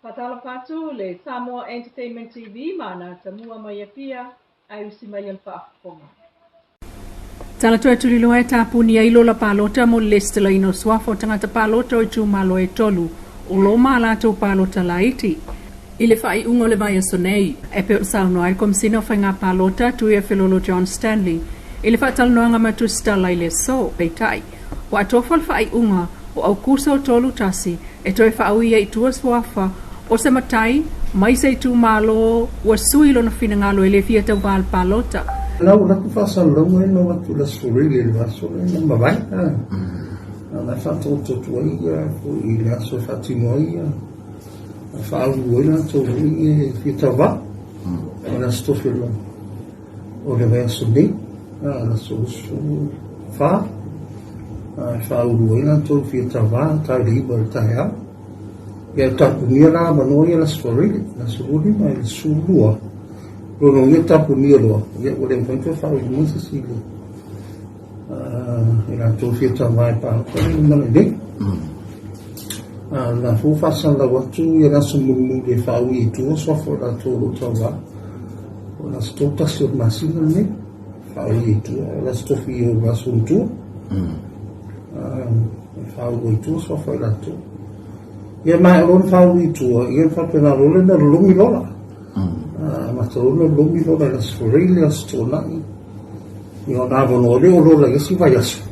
Faatalofa atu le Samoa Entertainment TV ma ana atamua mai Apia ae usi mai le faafofoga. Tala toe tuliloa e tapuni ai lola palota mo le lesitalaina o suafa o tagata palota o itumalo e tolu o lo ma a latou palota laiti i le faaiuga o le vaiaso nei. E pei ona saunoa ai le Komesina o Faiga Palota Tuiafelolo John Stanley i le faatalanoaga ma Tusitala i le aso, peitai, ua atofa le faaiuga o Aukuso 31 e toe faaui ai i tua suafa o se matai mai se itumalo ua sui lona finagalo e le fia tauvā i le palota. La ua latou faasalalauga ai na o atu i le Aso Faraile i le vaiaso lea na mavae. A na faataoto atu ai foi i le aso e faatino ai e faaulu ai latou foi e fia tauvā. O le Aso Tofi o le vaiaso nei, le aso 24, e faaulu ai latou fia tauvā tai le 9 i le taeao. Ia e tapunia la avanoa ia le Aso Faraile, le aso 25 i le 12. Lona uiga tapunia loa, ia ua le mafai ona toe faaulu mai se isi i le i latou fia tauvā e palota le lumanai nei. A o lena foi ua faasalalau atu ia le aso mulimuli e faaui i tua suafa o latou o lo o tauvā. O le aso 31 o le masina lenei, faaui i tua, o le aso tofi o le aso matua. E faaulu ai i tua suafa o latou. Ia ma o lona faaulu i tua, ia na faapena loa lea ona lolomi lola. Amata loa ona lolomi lola i le Aso Faraile, Aso Toonai, ia ona avanoa lea o lola i le isi vaiaso.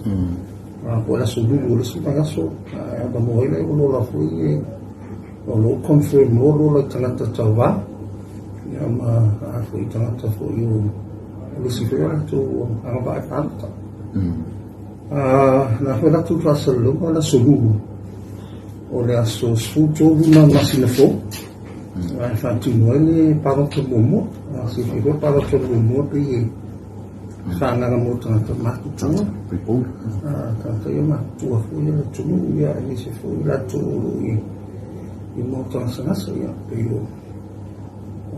Po o le aso Lulu o le isi vaiaso, ae avanoa ai lea o lola foi e o lo o confirm loa lola i tagata tauvā. Ia ma a foi i tagata foi o le isi foi o latou agavaa e palota. Na foi latou faasalalauga o le aso Lulu, o le aso 13 na masina fou, ae faatino ai le palota muamua. A silafia foi le palota muamua pei e faaagaaga mo tagata matutua, tagata ia matutua foi o le atunuu, ia aemaise foi latou o lo o i maota gasegase, ia pei o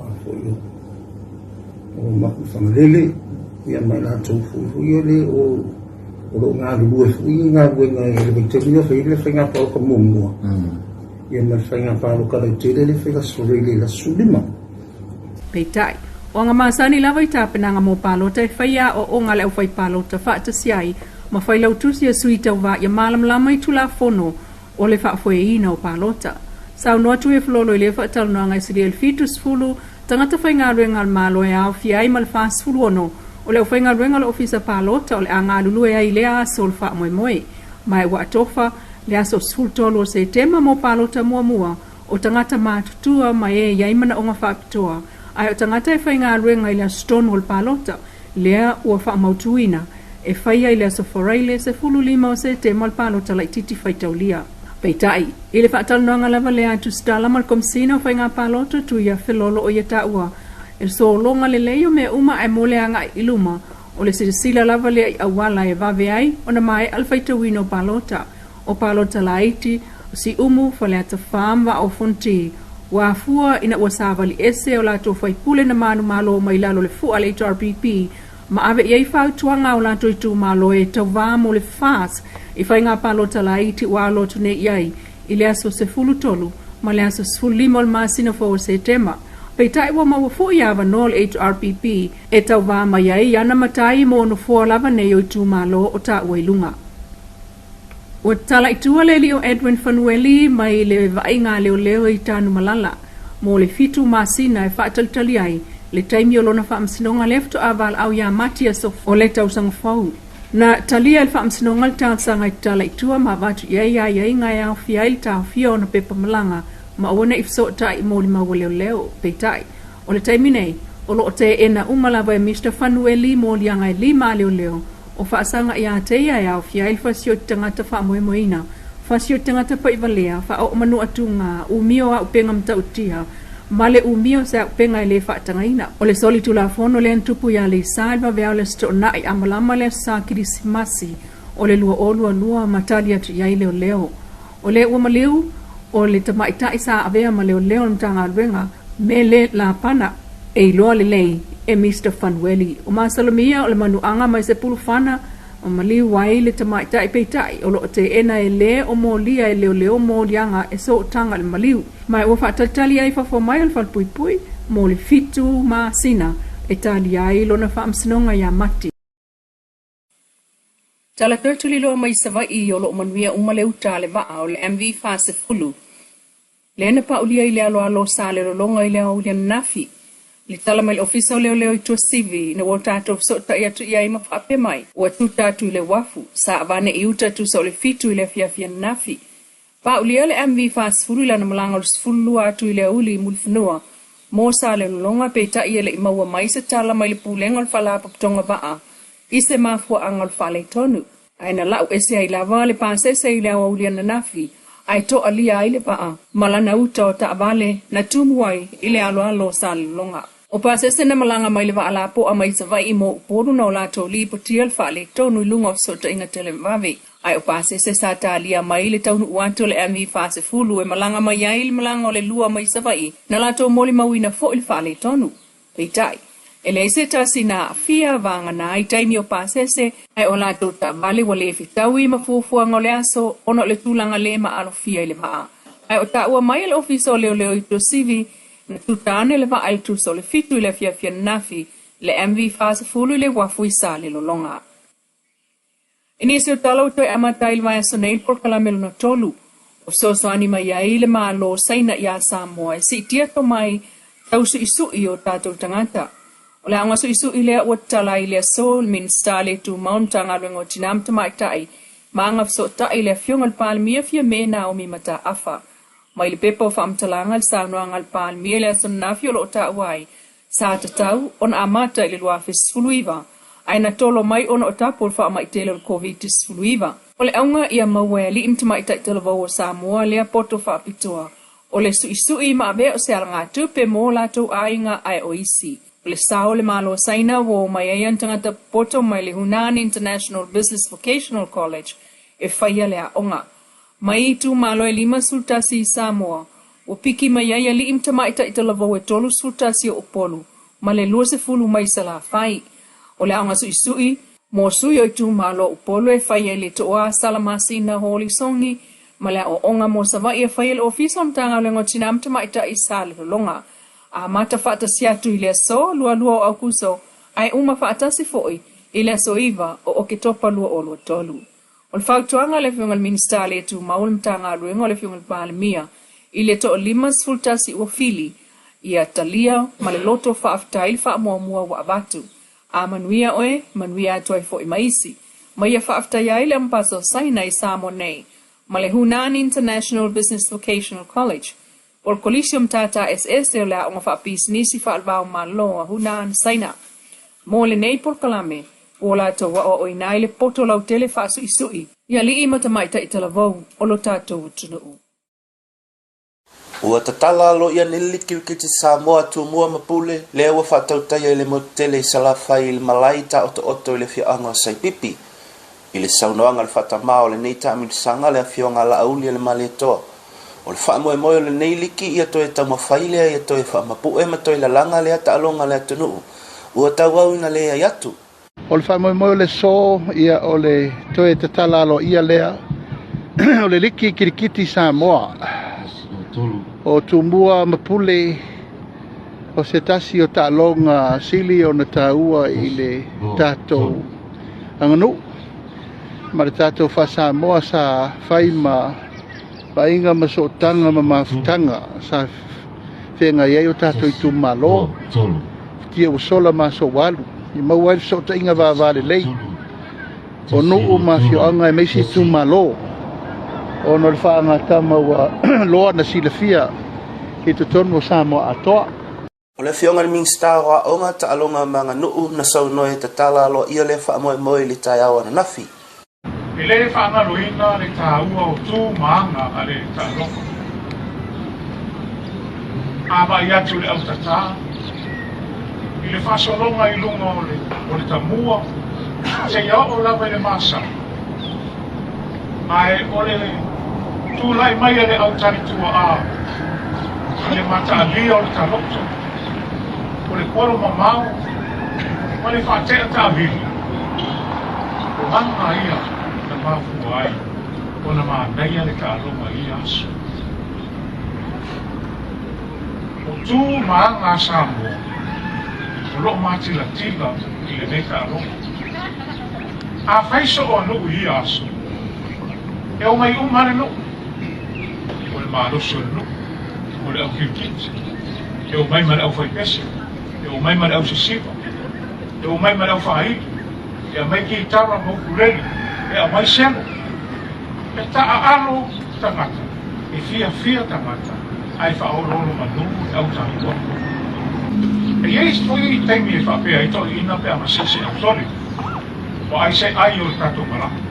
a foi o Mapuifagalele, ia ma i latou foi foi ia le o o lo o galulue foi i galuega i le vaitaimi lea fai ai le faiga palota muamua, ia ma le faiga palota lautele lea e fai i le Aso Faraile i le aso 15. Peitai, o aga masani lava i tapenaga mo palota e fai aoaoga a le aufaipalota faatasi ai ma failautusi a sui tauvā ia malamalama i Tulafono o le faafoeina o palota. Saunoa Tuiafelolo i lea faatalanoaga e silia i le 70 tagata faigaluega a le Malo e aofia ai ma le 46 o le aufaigaluega o le Ofisa Palota o le a galulue ai i lea aso o le faamoemoe. Ma e ua atofa le aso 13 o Setema mo palota muamua o tagata matutua ma e i ai manaoga faapitoa, ae o tagata e faigaluega i le aso tonu o le palota, lea ua faamautuina e faia i le aso Faraile 15 o Setema o le palota laitiiti faitaulia. Peitai, i le faatalanoaga lava lea a Tusitala ma le Komesina o Faiga Palota Tuiafelolo o ia taua e sologa lelei o mea uma ae mo le agai i luma o le silasila lava lea i auala e vave ai ona maea le faitauina o palota o palota laiti o Siumu, Faleata 4 ma Vaa o Fonoti ua afua ina ua savali ese o latou faipule na manumalo mai lalo o le fua a le HRPP ma ave i ai fautuaga a o latou itumalo e tauvā mo le FAS i faiga palota laiti ua alo atu nei i ai i le aso 13 ma le aso 15 o le masina fou o Setema. Peitai ua maua foi avanoa o le HRPP e tauvā mai ai ana matai mo nofoa lava nei o itumalo o taua i luga. Ua tatala i tua le alii o Edwin Fanueli mai le vaaiga a leoleo i Tanumalala mo le 7 masina e faatalitali ai le taimi o lona faamasinoga lea faatoa valaau ia Mati aso o le tausaga fou. Na talia e le faamasinoga le talosaga e tatala i tua ma avatu i ai aiaiga e aofia ai le taofia o ona pepa malaga ma aua ne i fesootai i molimau a leoleo. Peitai, o le taimi nei, o lo o teena uma lava e Mister Fanueli moliaga e lima a leoleo o faasaga ia te ia e aofia ai le fasioti tagata faamoemoeina, fasioti tagata paivalea, faaoo manu atuga, umia o auupega matautia, ma le umia o se auupega e le faatagaina. O le soli tulafono lea na tupu iā Leisa i le vaveao o le Aso Toonai a malama le Aso Sa Kerisimasi o le 2022 ma tali atu i ai leoleo. O lea ua maliu o le tamaitai sa avea ma leoleo o le Matagaluega Mele Lapana e iloa lelei e Mister Fanueli. O masalomia o le manuaga mai se pulufana Ma maliu ai le tamaitai, peitai o loo teena e le o molia e leoleo moliaga e sootaga i le maliu, ma ua faatalitali ai i fafo mai o le falepuipui mo le 7 masina e talia ai lona faamasinoga ia Mati. Tala toe tuliloa mai Savaii o loo manuia uma le uta a le vaa o le MV 40 lea na paulia i le aloalo o Salelologa i le aoauli ananafi. I le tala mai le Ofisa o Leoleo i Tuasivi ina ua tatou fesootai atu i ai ma faapea mai, ua tuta atu i le uafu, sa avane i uta tusa o le 7 i le afiafi ananafi. Paulia le MV 40 i lana malaga o le 12 atu i le aouli i Mulifanua mo Salelologa, peitai e le i maua mai se tala mai le Pulega o le Faalapotopotoga Vaa i se mafuaaga o le faaletonu. Ae na lau ese ai lava le pasese i le aoauli ananafi, ae toalia ai le vaa ma lana uta o taavale na tumu ai i le aloalo o Salelologa. O pasese na malaga mai le vaa lapoa mai Savaii mo Upolu na o latou lipotia le faaletonu i luga o fesootaiga televave, ae o pasese sa talia mai le taunuu atu o le MV 40 e malaga mai ai le malaga o le 2 mai Savaii na latou molimauina foi le faaletonu. Peitai, e leai se tasi na aafia vagana i taimi o pasese, ae o latou taavale ua le fetaui ma fuafuaga o le aso ona o le tulaga le maalofia i le vaa. Ae o taua mai e le Ofisa o Leoleo i Tuasivi, na tuta ane le vaa i le tusa o le 7 i le afiafi ananafi, le MV 40 i le uafu i Salelologa. I nisi o tala ua toe amata ai i le vaiaso nei le polokalame lona tolu o fesoasoani mai ai le Malo o Saina iā Samoa e siitia tomai tausuisui o tatou tagata. O le aoga suisui lea ua tatala ai i le aso le Minisita le Tumau o le Matagaluega o Tinā ma Tamaitai ma Agafesootai le Afioga i le Palemia Fiame Naomi Mataafa. Mai le pepa o faamatalaga i le saunoaga a le Palemia i le aso ananafi o lo o taua ai Sa tatau ona amata i le 2019, ae na tolo mai ona o tapu o le faamai tele o le Koviti-19. O le auga ia maua e alii ma tamaitai talavou o Samoa lea poto faapitoa o le suisui ma avea o se alagatupe mo latou aiga ae o isi. O le sao o le Malo o Saina ua o mai ai ana tagata popoto mai le Hunan International Business Vocational College e faia le aoga. Mai itumalo e 51 i Samoa, ua piki mai ai alii ma tamaitai talavou e 31 o Upolu ma le 20 mai Salafai. O le aoga suisui mo sui o itumalo o Upolu e fai ai le toa Salamasina Holisogi ma le aoaoga mo Savaii e fai e le Ofisa o le Matagaluega o Tina ma Tamaitai i Salelologa. Amata faatasi atu i le aso 22 o Aokuso ae uma faatasi foi i le aso 9 o Oketopa 2023. O le fautuaga a le Afioga i le Minisita le Tumau o le Matagaluega o le Afioga i le Palemia i le toa-51 ua fili, ia talia ma le loto faafetai le faamuamua ua avatu. A manuia oe, manuia atu ai foi ma isi. Ma ia faafetaia ai le Amepasa o Saina i Samoa nei ma le Hunan International Business Vocational College po o le Kolisi o Matata Eseese o le Aoga Faapisinisi Faale-va-o-Malo a Hunan, Saina. Mo lenei polokalame, ua latou aoaoina ai le poto lautele faasuisui i alii ma tamaitai talavou o lo tatou atunuu. Ua tatala aloaia nei le Liki Kirikiti Samoa a Tumua ma Pule, lea ua faatautaia i le motu tele i Salafai i le malae taotooto i le afioaga o Saipipi. I le saunoaga a le faatamā o lenei taamilosaga, le Afioga a Laauli Alemalietoa, o le faamoemoe o lenei liki ia toe taumafai lea ia toe faamapue ma toe lalaga lea taaloga a le atunuu ua tauau ina leai atu. O le faamoemoe o le aso, ia o le toe tatala aloaia lea o le liki kirikiti Samoa o Tumua ma Pule, o se tasi o taaloga sili ona taua i le tatou aganuu ma le tatou faa-Samoa sa fai ma vaaiga ma sootaga ma mafutaga sa feagai ai o tatou itumalo futia ua sola ma aso ua alu i maua ai le fesootaiga vava lelei o nuu ma afioaga aemaise itumalo ona o le faagatama ua loa na silafia i totonu o Samoa atoa. O le Afioga i le Minisita o Aoga, Taaloga ma Aganuu na saunoa e tatala aloaia lea faamoemoe i le taeao ananafi. E le faagaloina le taua o tu ma aga a le taaloga. A vaai atu le autatā i le faasologa i luga o le, o le tamua seia oo lava i le masala, ae o le tulai mai a le autalituaʻā i le mataalia o le taloto, o le kolo mamao ma le faatea taavili. aga ia na mafua ai ona manaia le taaloga i ia aso. O tu ma aga a Samoa o lo o matilatila i lenei taaloga. Afai soo a nuu i ia aso, e omai uma lava le nuu, o le malosi o le nuu, o le au kirikiti, e omai ma le au faipese, e omai ma le au sisiva, e omai ma le au faaili, e aumai kitara ma ukulele, e aumai selo. E taaalo tagata, e fiafia tagata, ae faaoloolo manu le au tamua. E i ai foi taimi e faapea ai toeaiina pe a masese au tole, ua ai se ai o le tatou malaga.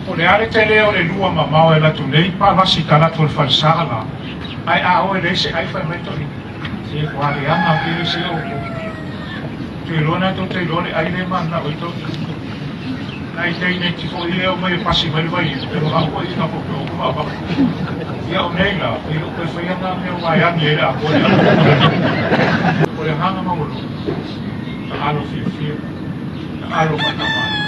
Po le a le tele o le lua mamao e alu atu nei palasi i talaatu o le falesa la, ae a o e leai se ai fai mai toeaiina, se ua leaga atu se outou. Tou iloa na tou te iloa le ai lea e mananao ai toeaiina. Nai teine iti foi ia e omai e pasi mai le vaiinu, e loa foi i ka pope o ku vaavaa. Ia o nei la, e le o toe faia na mea ua e agi ai le atoa le alo. O le agaga maualuga, taalo fiafia, taalo faatamalii,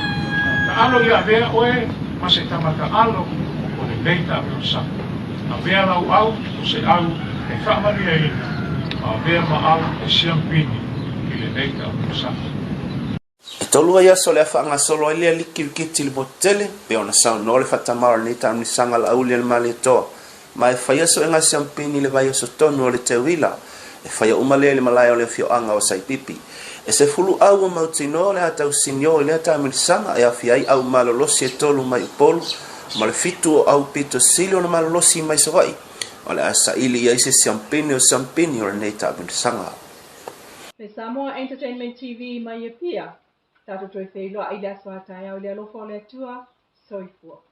taalo ia avea oe ma se tama taalo o lenei taamilosaga. Avea lau au o se au e faamanuiaina ma avea ma au e siampini i lenei taamilosaga. E tolu ai aso o le a faagasolo ai lea liki wikiti i le motu tele, pei ona saunoa le faatamala o lenei taamilosaga Laauli-a-le-Malietoa, ma e faia suega siampini i le vaiaso tonu o le teuila, e faia uma lea i le malae o le afioaga o Saipipi. E 10 au ua mautinoa o le a tausinio i lea taamilosaga e aofia ai au malolosi e tolu mai Upolu ma le fitu o au pito sili ona malolosi mai Savaii, o le a saili i ai se siampini o siampini o lenei taamilosaga. Le Samoa Entertainment TV mai Apia, tatou toe feiloai i le aso a taeao i le alofa o le Atua. Soifua.